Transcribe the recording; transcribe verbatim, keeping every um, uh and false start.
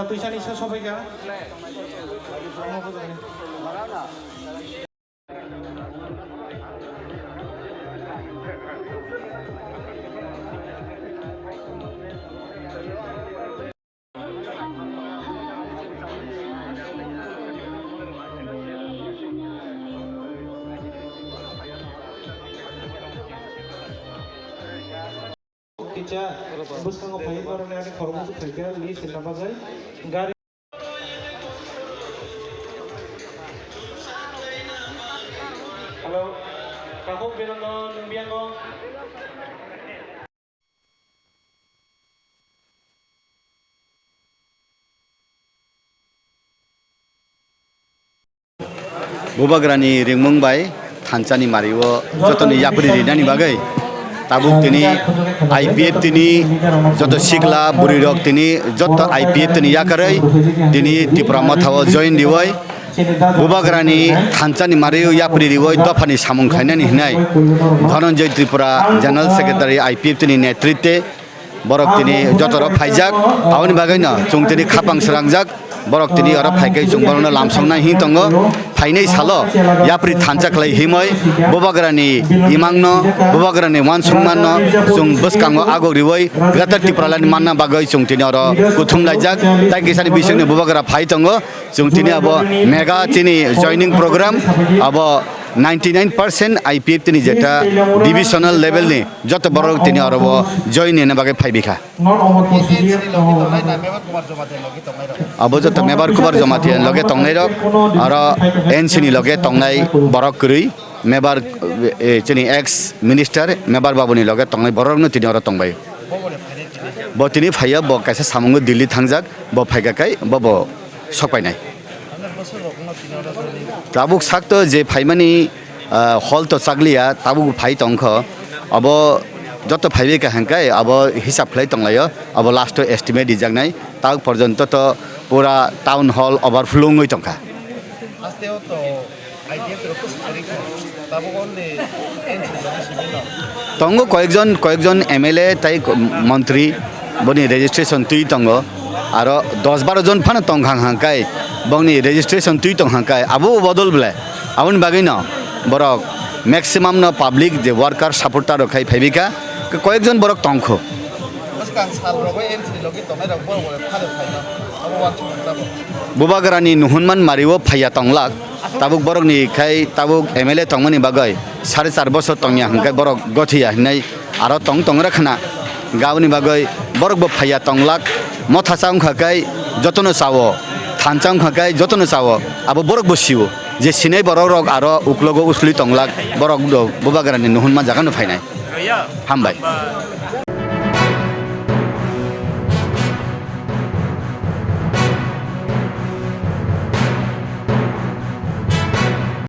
Tuisani sa sobaikha. Kicha bwskango phai borokni ani khoroknwi phaikha list wngna bagwi gari. Hello, Takhuk Binodon, nwng biyango? Bubagrani ringmung bai thansa ni mari o joto ni yapri rinani bagwi tabuk tini I P F T ni joto sikla bwrwi rok tini joto I P F T ni yakarwi tini Tipra Motha o join riwi Bubagrani thansa ni mari o yapri riwi dopha ni samung khlainani hinwi Dhananjay Tripura General Secretary I P F T ni netritwe borok tini joto rok phaijak, aboni bagwi no chwng tini khapang srangjak, borok tini oro phaikai chwng borokno lamsoknai hing tongo. Phainai salo yapri thansa khlai himwi Bubagrani imangno, Bubagrani uansukmanno chwng bwskango agok riwi Greater Tipraland manna bagwi chwng tini oro kuthum laijak. Tai kisani bisingni Bubagra phai tongo, chwng tini abo mega chini joining program abo ninety nine percent I P F T ni jeta divisional level ni joto borok tini oro o join ni bagwi phai bikha. Abo joto Mebar Kubar Jamatia ni loge tongnai rok, aro N C ni loge tongnai borok kwrwi, Mebar, eh, chini ex minister Mebar Babu ni loge tongnai borok no tini oro tongbai. Bo tini phaiya, bo kaisa samungo Delhi thangjak, bo phaika kai bo bo sokpainai. Tabuk sakto je phaimani, ah, hall to chakliya, tabuk phai tongkho. Abo joto phaibai kaham kai abo hisab khlai tonglaio. Abo last o estimate rijaknai. Tabuk porjonto to pura town hall overflow wngwi tongkha. Haste o to I P F rok khe swkang kha. Tabuk only N C rok simi no. Tongo koyekjon, koyekjon M L A tai ko-, montri boni registration twi tongo. Aro dos baro jon phano tong hang hang kai bongni registration twi tong hang kai abo bodol ble. Aboni bagwi no borok maximum no public je worker supporter rok khai phaibi kha. Koyekjon borok tongkho. Bwskang sal rogo N C ni logi tongnai rok borok bai phano phaino abo uansukmung tabuk. Bubagrani nuhunman mario phaiya tonglak, tabuk borokni khai tabuk M L A tongmani bagwi sare char bosor tongya hwnkhe borok gothiya hinwi aro tong tongra khna. Gaboni bagwi borokbo phaiya tonglak, motha cha wngkha khe jotono chao, thansa wngkha khe jotono chao, abo borokbo sio je sinai borok rok aro uklogo usli tonglak borok do Bubagrani nuhunma jagano phainai. Hambai.